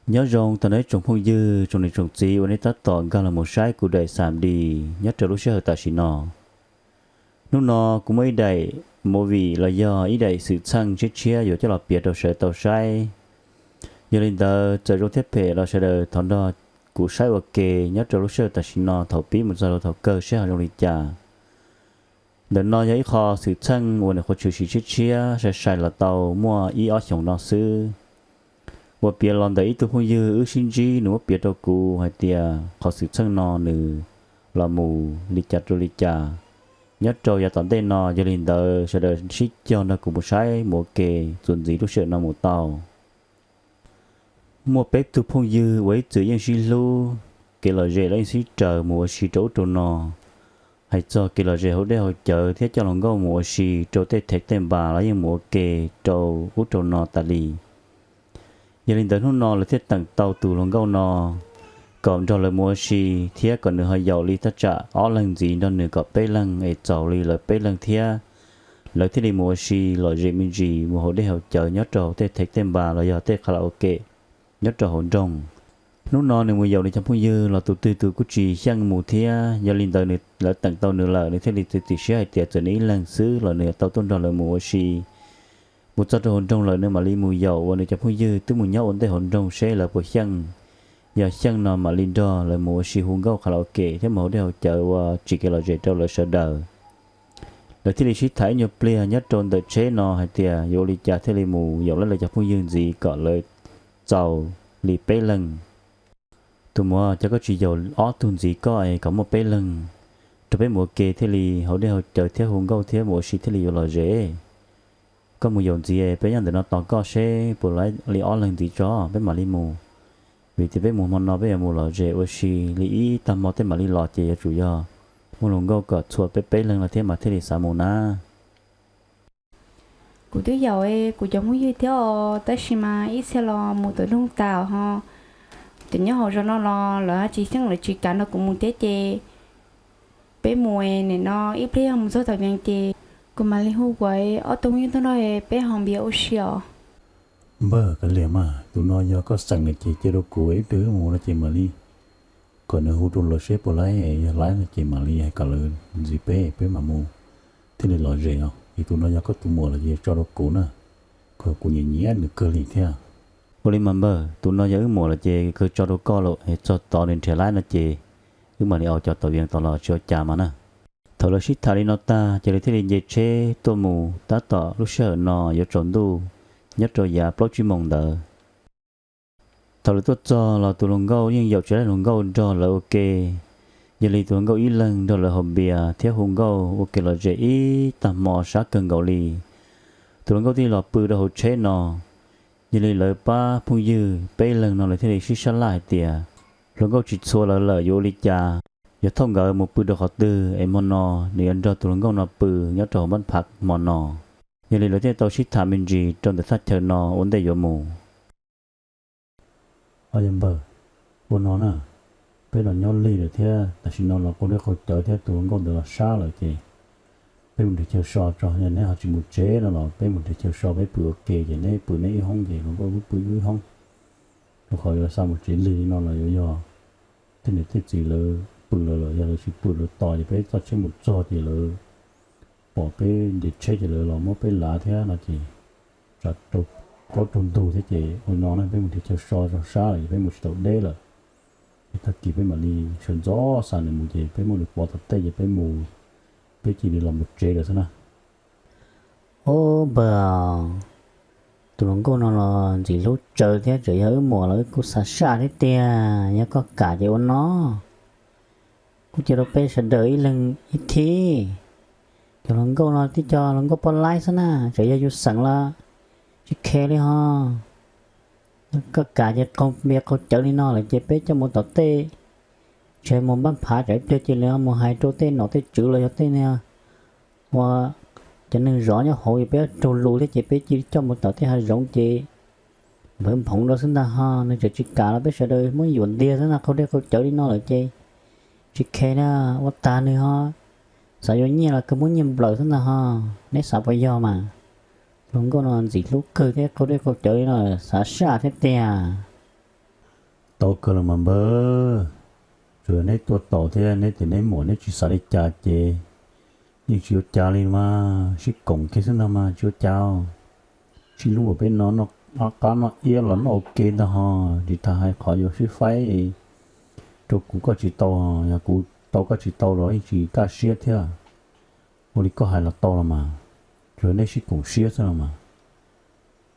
Nyob zoo tau nrog ib tsoom phooj ywg, tsoom niam tsoom txiv uas nej tab tom nkag los mus saib kuv daim xam dis nyob rau lub sij hawm tam sim no. Hnub no kuv muaj ib daim movie los yog ib daim xwm txheej tshiab tshiab yuav coj los piav rau sawv daws tau saib. Yog li ntawd txawm zoo thiab phem los sawv daws thov nrog kuv saib ua ke nyob rau lub sij hawm tam sim no thaum pib mus txog rau thaum kawg seb ho zoo li cas. Ntawm no yog ib qho xwm txheej uas nws qhuav tshwm sim tshiab tshiab sai sai los tau muaj ib ob xyoos no xwb, uas piav los ntawm ib tug phooj ywg wb sib ntsib nws muab piav rau kuv hais tias qhov xwm txheej no nws los mus li cas rau li cas nyob rau yav tom ntej no. Yog li ntawd sawv daws sib cog nrog kuv mus saib mus ua ke txuas ntxiv lub sij hawm no mus tau. Muaj peb tug phooj ywg uas ib txwm yeej sib hlub, kev lom zem los yeej sib raws mus ua si rau ub rau no. Hais txog kev lom zem hauv dej hauv cawv thiab coj hluas nkauj mus ua si rau tej thev tej npas los yeej mus ua ke rau ub rau no tas li. Yog li ntawd hnub no lawv thiaj teem tau tus hluas nkauj no kom nrog lawv mus ua si thiab kom nws ho yaum li thaj tsam ob leeg ntxiv nrog nws kom peb leeg es txaus li lawv peb leeg thiab. Lawv thiaj li mus ua si lom zem me ntsis mus hauv dej hauv cawv nyob rau hauv tej thev tej npas los yog tej karaoke nyob rau hauv nroog. Hnub no nws mus yaum nws cov phooj ywg los tus twg tus kuj tsis xyeej mus thiab. Yog li ntawd nws, lawv teem tau nws lawm nws thiaj li txiav txim siab hais tias txawm nws ib leeg xwb los nws yuav tau tuaj nrog lawv mus ua si. Mus txog rau hauv nroog lawm nws mam li mus yaum uas nws cov phooj ywg twb mus nyob ua ntej hauv nroog seb lawv puas xyeej. Yog xyeej no mam li nrog lawv mus ua si hu nkauj karaoke thiab mus hauv dej hauv cawv ua tsim kev lom zem rau lawv sawv daws. Lawv thiaj li sib tham ib nyuag pliag nyob rau ntawm tsheb no hais tias yuav ua li cas thiaj li mus yaum lawv cov phooj ywg ntxiv kom lawv txaus li peb leeg. Tus muam, cas koj tsis yaum ob tug ntxiv koj es kom muaj peb leeg rau peb mus ua ke thiaj li hauv dej hauv cawv thiab hu nkauj thiab mus ua si thiaj li yuav lom zem. Koj mus yaum ntxiv peb nyob ntawm no tos koj seb puas laib li ob leeg ntxiv tso peb mam li mus. Vim tias peb mus hmo no peb yuav mus lom zem ua si li ib tag hmo tej mam li los ces yuav tsum yog muaj hluas nkauj kom txhua peb peb leeg los thiab mas thiaj li xav mus na. Kuv twb yaum kuv cov phooj ywg thiab os, tab sis mas ib txhia los mus tom nroog tas ho. Cov nyob hauv zos no los lawv tsis xyeej lawv tsis kam nrog kuv mus thiab ces peb mus nim no ib pliag yog mus txog tom vees ces kuv mam li hu kuv ob tug phooj ywg tuaj nrog peb haus npias ua si os. Npawg Kav Liam mas, tus no yog koj xeem lawm ces cia rau kuv ib pliag wb mus no ces mam li kom nws hu rau lawv seb puas laib, yog laib no ces mam li hais kom lawv ntxiv peb, peb mam mus thiaj li lom zem os. Es tus no yog koj tus muam lawm ces tso rau kuv na, kuv nyiam nyiam nws kawg li thiab. Ua li mas npawg, tus no yog wb muam lawm ces kawg tso rau koj lawm, es txog tod nws nrhiav laib no ces wb mam li ua cov tom vees tod los tsis ua cas mas na. Thaum lawv sib tham li no tag ces lawv thiaj li nce tsheb tuaj mus, tab tom lub sij hawm no yuav tsaus ntuj nyob rau yav plaub tsib moos ntawd. Thaum lawv tuaj txog los tus hluas nkauj yeej yaum tsis laib hluas nkauj nrog lawv ua ke. Yog li tus hluas nkauj ib leeg nrog lawv haus npias thiab hu nkauj ua ke lom zem ib tag hmo sab kawg nkaus li. Tus hluas nkauj thiaj li los pw rau hauv tsheb no. Yog li lawv pab phooj ywg peb leeg no lawv thiaj li sib sab laj hais tias hluas nkauj tsis txhua lawv lawm yuav ua li cas, yuav thauj nkawd mus pw rau qhov twg es hmo no nws yuav nrog tus hluas nkauj no pw nyob rau hauv npab phav hmo no. Yog li lawv thiaj tau sib tham me ntsis rau ntawm thaj chaw no ua ntej yuav mus. Os yog npawg, ua no na, peb los nyob lig lawm thiab tam sim no los qaug dej qaug cawv thiab tus hluas nkauj ntawd los sab lawm ces peb mus nrhiav chaw so tso, yog neb ho tsis mus tsev no los peb mus nrhiav chaw so peb pw ua ke ces neb pw neb ib hoob ces hluas nkauj wb pw wb ib hoob. Rau qhov yuav xa mus tsev lig li no los yuav yog tej niam tej txiv lawv pw lawm los yog lawv tsis pw lawv tos ces peb txoj tsheb mus txog ces lawv pom peb nce tsheb ces lawv los muab peb lav thiab no ces tsam rau plaub rau ntug thiab ces ua no na peb mus nrhiav chaw so tso sab lawm ces peb mus tsis tau deb lawm. Es tag kis peb mam li sawv ntxov xa nws mus ces peb muab nws pov tom tej ces peb mus, peb cia li los mus tsev lawm xwb na. Ub npawg, tus hluas nkauj no los ntxim hlub tsawv thiab tseem yog wb muam los wb kuj xav saj thiab tiag. Yog koj kam ces ua no, kuj cia rau peb sawv daws ib leeg ib thib. Cov hluas nkauj no tib co hluas nkauj poj laib xwb na, tseem yog yus xeem los tsis khe li ho. Koj kam ces qaug npias qaug cawv li no lawm ces peb coj mus tom tej, tsis hais mus npab phav tsam ib pliag cia li mus hais rau tej nom tej tswv los yog tej ua cov neeg zov nyob hauv es peb raug lus thiab ces peb cia li coj mus tom tej hav zoov ces npawv nphoov rau xwb ntag ho. Nws tseem tsis kam los peb sawv daws muab yuam ntiag xwb ntag, qaug dej qaug cawv li no lawm ces tsis khe na, ua tag nws ho. Xav yuav nyiaj los kawg muab nyiaj nplawm xwb ntag ho. Neb xav puas yog mas? Hluas nkauj no ntxim hlub kawg thiab qaug dej qaug cawv li no xav saj thiab tiag. Tau kawg los mas npawg, tsuas yog neb tuaj tau thiab neb tias neb muaj neb tsis xav li cas ces yeej tsis ua cas li mas, sib koom kiag xwb ntag mas tsis ua cas. Sib hlub ua peb no, noj qab noj iab los noj ua ke ntag ho, tsis tas hais qhov yuav sib faib rau kuv koj tsis tau, yog kuv tau koj tsis tau los yeej tsis kaj siab thiab. Ua li koj hais los tau los mas, tsuas yog neb sib koom siab xwb los mas.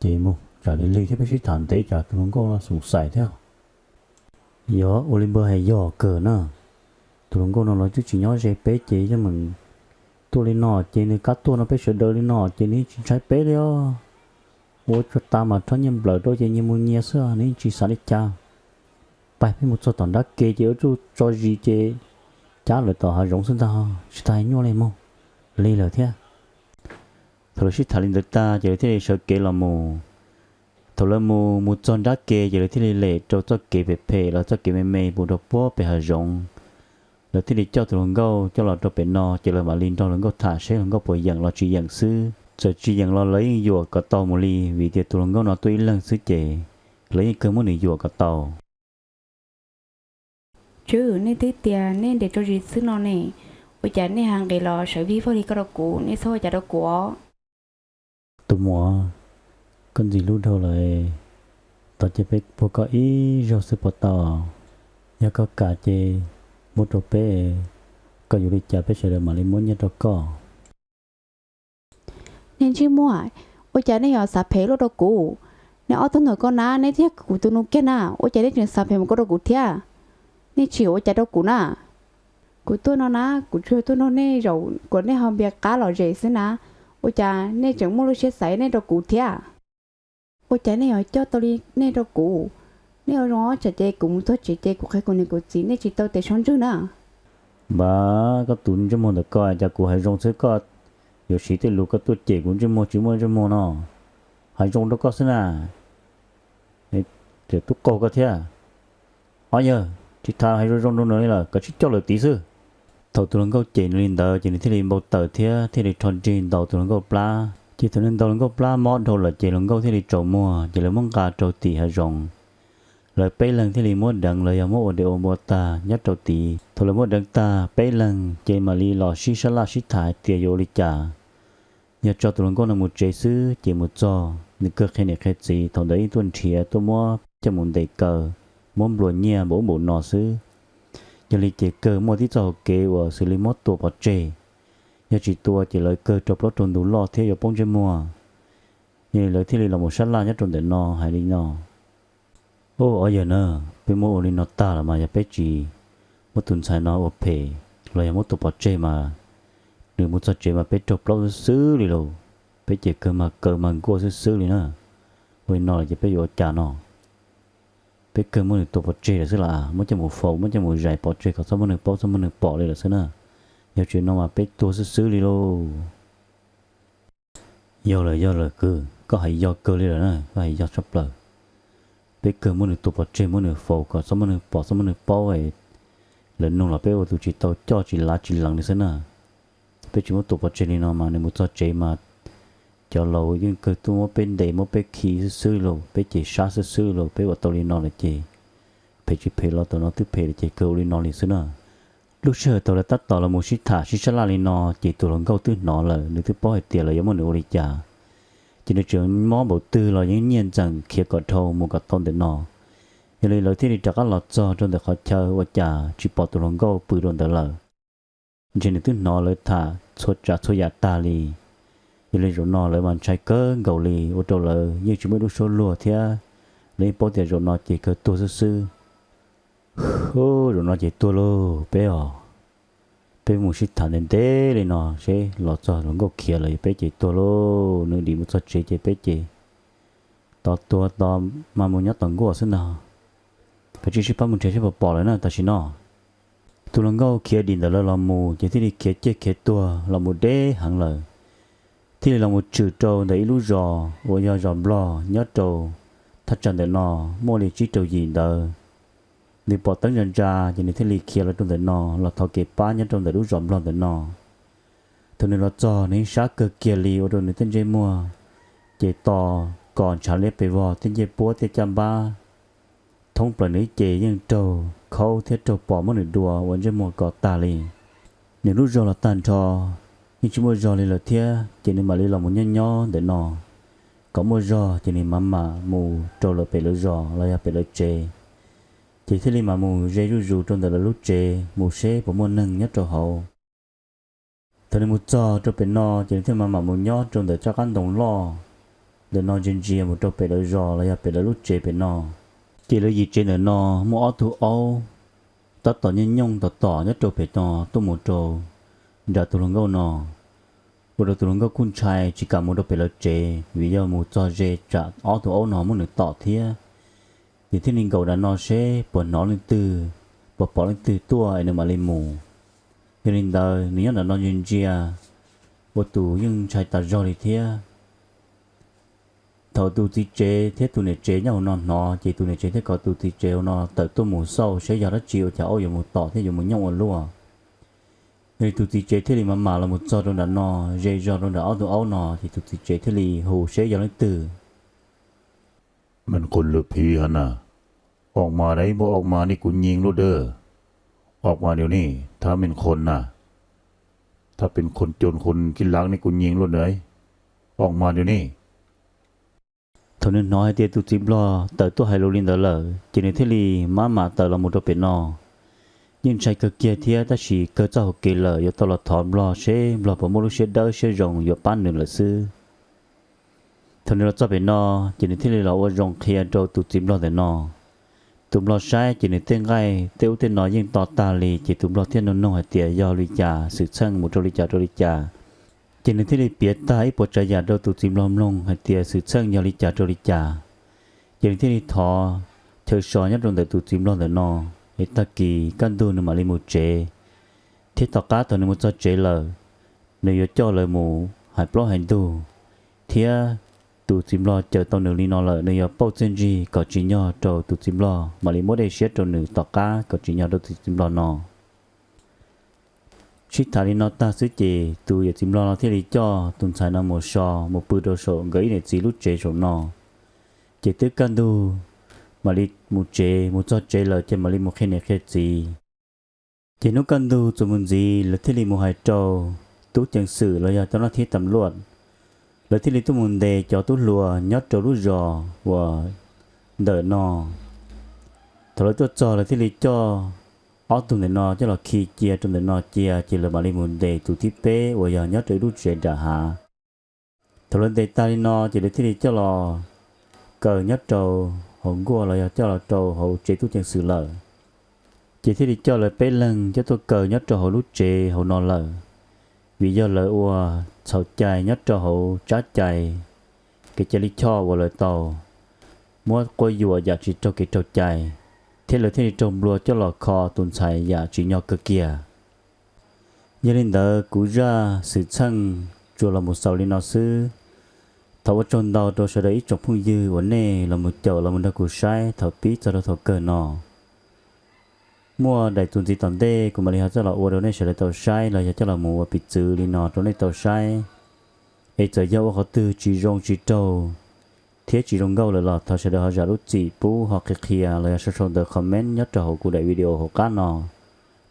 Ces mus tsam li lig thiab peb sib tham ntev tsam tus hluas nkauj no xoom xaim thiab. Yog ua li npawg hais yog kawg na. Tus hluas nkauj no los twb tsis nyob ze peb ces yeej meem tuaj li no ces nws kab tuaj no peb sawv daws li no ces nws yeej tsis ntshai peb li os. Ua tsuag tas mas rho nyiaj nplawm rau ces nyias mus nyias xwb, nws yeej tsis xav li cas. Pais peb mus txog tom nrab ke ces ua tsuj tso zis ces cab lawm tom hav zoov xwb ntag, tsis tas hais nyuaj li mus. Lig lawm thiab. Thaum lawv sib tham li ntawd tag ces lawv thiaj li sawv kev los mus. Thaum lawv mus mus txog nrab ke ces lawv thiaj li lem rau txoj kev phem phem los txoj kev me me mus rau puag pem hav zoov. Lawv thiaj li coj tus hluas nkauj coj los rau pem no ces lawv mam li nrog hluas nkauj tham seb hluas nkauj puas yeem los tsis yeem xwb. Txawm tsis yeem los lawv yeej yuam kom tau mus li vim tias tus hluas nkauj no tuaj ib leeg xwb ces lawv yeej kawg muab nws yuam kom tau. Tswb, nej twb tias nej nres tso zis xwb no ne, ua cas nej ho nqis los sawv vij vog li ko rau kuv, nej txhob ua cas rau kuv os. Tus muam, koj ntxim hlub dhau lawm, thov cia peb puag koj ib zaug xwb puas tau? Yog koj kam ces muab rau peb, koj yuav li cas peb sawv daws mam li muab nyiaj rau koj. Niag ntsej muag, ua cas nej yuav xav phem luaj rau kuv? Nej ob tug ntawm ko na, nej thiab kuv tus nus kiag na, ua cas nej tseem xav phem mus ko rau kuv thiab? Nej tsis ua cas rau kuv na. Kuv tuaj no na, kuv tsuas tuaj nrog nej zaum kom nej ho npias qab lom zem xwb na, ua cas nej tseem muaj lub siab xaiv nej rau kuv thiab? Ua cas nej yuav coj tau li nej rau kuv? Nej ua zoo ob tsam ces kuv mus txog tsev ces kuv qhia kuv niam kuv txiv nej tsis tau tes sab ntswg na. Npawg, koj tus ntsej muag ntawm ko, cas kuv hais zoo xwb koj yuav siv tej lus koj tuaj cem kuv ntsej muag tsis muaj ntsej muag no. Hais zoo rau koj xwb na. Tub qaug koj thiab. Ob yawg, tsis tas hais zoo zoo rau nws li lawm, koj tsis coj lawm tid xwb. Thaum tus hluas nkauj cem nws li ntawd ces nws thiaj li npau taws thiab thiaj li rho nrig ntaus tus hluas nkauj plab. Ces thaum nws ntaus hluas nkauj plab mob dhau lawm ces hluas nkauj thiaj li tsaus muag ces lawv muab nqa rau tim hav zoov. Lawv peb leeg thiaj li muab deev los yog muab ua dev ua npua tag nyob rau tid. Thaum lawv muab deev tag peb leeg ces mam li los sib sab laj sib tham hais tias yuav ua li cas. Yog tso tus hluas nkauj no mus tsev xwb ces mus txog nws kawg qhia niam qhia txiv, thaum ntawd yeej tuaj nrhiav tuaj muab coj mus ntes kaw, muab nplua nyiaj npaum ub npaum no xwb. Yog li ces kawg muaj tib txoj hauv kev uas xws li muab tua pov tseg. Yog tsis tua ces lawv kawg rau plaub rau ntug loj thiab yuav poob ntsej muag. Yog li lawv thiaj li los mus sab laj nyob rau ntawm no hais li no. Ub, ob yawg na, peb muab ua li no tag los mas yog peb tsis muab tus ntxhais no ua phem los yog muab tua pov tseg mas nws mus txog tsev mas peb raug plaub xwb xwb li lauj. Peb ces kawg mas kaw mas nkuaj xwb xwb li na. Ua li no lawm ces peb yuav ua cas no? Peb kawg muab nws tua pov tseg lawm xwb las, muab coj mus faus, muab coj mus zais pov tseg kom txhob muaj neeg paub txhob muaj neeg pom li lawm xwb na. Yog tsis no mas peb tuag xwb xwb li lauj. Yog lawm, yog lawm kwv, koj hais yog kawg li lawm na, koj hais yog tshaj plaws. Peb kawg muab nws tua pov tseg muab nws faus kom txhob muaj neeg pom txhob muaj neeg paub, lawv nug los peb ua tus tsis tau coj tsis lav tsis lees li xwb na. Peb tsis muab tua pov tseg li no mas nws mus txog tsev mas cov laus yeej kawg tuaj muab peb ntes muab peb khi xwb xwb li lauj, peb ces sab xwb xwb li lauj, peb ua tau li no lawm ces phem tsis phem los tam no twb phem lawm ces kawg ua li no li xwb na. Lub sij hawm thaum lawv tab tom los mus sib tham sib sab laj li no ces tus hluas nkauj twb hnov lawm, nws twb paub hais tias lawv yuav muab nws ua li cas. Ces nws tseem mob npaum twg los yeej nyiaj ntxeem khiav kom dhau mus kom tau ntawm no. Yog li lawv thiaj li rov qab los txog rau ntawm qhov chaw ua cas tsis pom tus hluas nkauj pw rau ntawd lawm. Ntshe nws twb hnov lawv tham txhua tsav txhua yam tag li. Yog li zaum no lawv mas ntshai kawg nkaus li ua rau lawv yeej tsis muaj ib lub suab luag thiab. Lawv yeej paub tias zaum no ces kawg tuag xwb xwb. Ub, zaum no ces tuag lauj peb os. Peb mus sib tham ntev ntev li no seb los txog hluas nkauj khiav lawm peb ces tuag lauj, nws dim mus txog tsev ces peb ces tos tuag tos mas mus nyob tos nkuaj xwb ntag. Kav tsij sib pab mus nrhiav seb puas pom lawm na tam sim no. Tus hluas nkauj khiav dim ntawm lawv los mus ces thiaj li khiav ciaj khiav tuag los mus deb heev lawm, thiaj li los mus tshwm rau ntawm ib lub zos uas yog zos nplog nyob rau thaj tsam ntawm no muaj li tsib rau yim ntawd. Nws pom teeb ntsa ntsa ces nws thiaj li khiav los rau ntawm no los thov kev pab nyob rau ntawm lub zos nplog ntawm no. Thaum nws los txog nws yeej sab kawg kiag li ua rau nws tej ntsej muag ces to kos ntshav liab pes vog, tej ncej puab tej caj npab thoob plaws nws ib ce yeej raug khaub thiab raug pom muab nws dua ua ntsej muag kov tag li. Nws lub zog los tag nrho, yeej tsis muaj zog li lawm thiab, ces nws mam li los mus nyob nyob ntawm no kom muaj zog, ces nws mam mam mus rau lawv pem lawv zos los yog pem lawv tsev. Ces thiaj li mam mus ze zuj zus rau ntawm lawv lub tsev mus seb puas muaj neeg nyob rau hauv. Thaum nws mus txog rau pem no ces nws thiaj mam mam mus nyob rau ntawm tsob qab ntoo loj ntawm no ntsia ntsia mus rau pem lawv zos los yog pem lawv lub tsev pem no. Ces lawv yim tsev ntawm no muaj ob tug aub tab tom nyooj nyooj tom tom nyob rau pem no tuaj mus rau nram tus hluas nkauj no, ua rau tus hluas nkauj kuj ntshai tsis kam mus rau pem lawv tsev vim yog mus txog ze tsam ob tug aub no muab nws tom thiab. Ces thiaj li nkaum nram no seb puas hnov leej twg, puas pom leej twg tuaj es nws mam li mus. Yog li ntawd nws nyob nram no ntsia ntsia ua tus yeej ntshai tas zog li thiab. Thaum tus txiv tsev thiab tus niam tsev nyob hauv no hnov ces tus niam tsev thiaj kom tus txiv tsev hauv no tawm tuaj mus xauj seb yog dab tsi ua cas aub yuav mus tom thiab yuav mus nyooj ua luaj. Yog li tus txiv tsev thiaj li mam mam los mus txog rau nram no, ze zog rau nram ob tug aub no ces tus txiv tsev thiaj li hu seb yog leej twg. เป็นคนหรือผี hab na? ออกมาได้ บ่ ออกมานี่ กู ยิง รวด เด้อ ออกมา เดี๋ยวนี้ ถ้า เป็น คน นะ ถ้า เป็น คน โจร คน ขี้ลัก นี่ กู ยิง รวด เลย ออกมา เดี๋ยวนี้. Thaum nws hnov hais tias tus txiv nplog tawm tuaj hais lus li ntawd lawm ces nws thiaj li maj mam tawm los mus rau pem no. Yeej ntshai kawg kiag thiab tab sis kawg txoj hauv kev lawm yuav tau los thov nplog seb nplog puas muaj lub siab dawb siab zoo yuav pab nws lawm xwb. Thaum nws los txog pem no ces nws thiaj li los ua zoo qhia rau tus txiv nplog ntawm no. Tus nplog saib ces nws tej nqaij tej ub tej no yeej to tag li ces tus nplog thiaj nug nug hais tias yog li cas, xwm txheej mus rau li cas rau li cas. Ces nws thiaj li piav tag ib puas tsav yam rau tus txiv nplog mloog hais tias xwm txheej yog li cas rau li cas. Ces nws thiaj li thov chaw so nyob rau ntawm tus txiv nplog ntawm no, es tag kis kaj ntug nws mam li mus tsev. Thiab tom qab thaum nws mus txog tsev lawm, nws yuav coj lawv mus hais plaub hais ntug, thiab tus txiv nplog caw tau nws li no lawm nws yuav pauj txiaj ntsig kom tsim nyog rau tus txiv nplog mam li muab dej siab rau nws tom qab kom tsim nyog rau tus txiv nplog no. Sib tham li no tag xwb ces tus yawm txiv nplog no thiaj li coj tus ntxhais no mus so mus pw rau saum nkawd ib niam txiv lub tsev saum no. Ces twb kaj ntug, mam li mus tsev, mus txog tsev lawm ces mam li mus qhia niam qhia txiv. Ces hnub kaj ntug txuas mus ntxiv lawv thiaj li mus hais rau tub ceev xwm los yog cov nab thib tam luaj, lawv thiaj li tuaj mus ntes cov tub hluas nyob rau lub zos uas ntawm no. Thaum lawv tuaj txog lawv thiaj li coj ob tug ntawm no coj los khi cia rau ntawm no cia ces lawv mam li mus ntes tus thib peb uas yog nyob rau ib lub tsev nram hav. Thaum lawv ntes tag li no ces lawv thiaj li coj los kaw nyob rau hauv nkuaj los yog coj los rau hauv tsev tub ceev xwm lawm. Ces thiaj li coj lawv peb leeg coj tuaj kaw nyob rau hauv lub tsev hauv no lawm, vim yog lawv ua txhaum cai nyob rau hauv tsab cai, kev cai lij choj uas lawv tau muab quab yuam yam tsis raug kev raug cai, thiab lawv thiaj li raug nplua coj los kho tus ntxhais yam tsim nyog kawg kiag. Yog li ntawd kuv zaj xwm txheej tsuas los mus xaus li no xwb. Thov ua tsaug ntau rau sawv daws ib tsoom phooj ywg uas nej los mus caum los mus nrog kuv saib thaum pib txog rau thaum kawg no. Muaj daim txuas ntxiv tom ntej kuv mam li ho coj los ua rau nej sawv daws tau saib los yog coj los mus ua piv txwv li no rau nej tau saib. Es txawm yog ua qhov twg tsis zoo tsis raug thiab tsis zoo nkauj lawm los thov sawv daws ho zam lub txim pub ho qhia qhia los yog sau sau ntawv comment nyob rau hauv kuv daim video hauv qab no.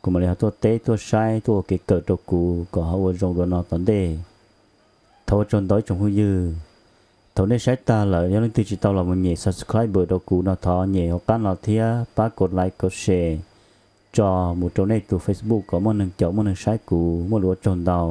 Kuv mam li ho tuaj teb tuaj saib tuaj ua kev kawm rau kuv kom ho ua zoo dua no tom ntej. Thov ua tsaug ntau ib tsoom phooj ywg. Thaum nej saib tag lawm yog leej twg tsis tau los mus nyem subscribe rau kuv no thov nyem hauv qab no thiab pab kov like kov share tso mus rau nej tus Facebook kom muaj neeg caum muaj neeg saib kuv muaj lus ua tsaug ntau.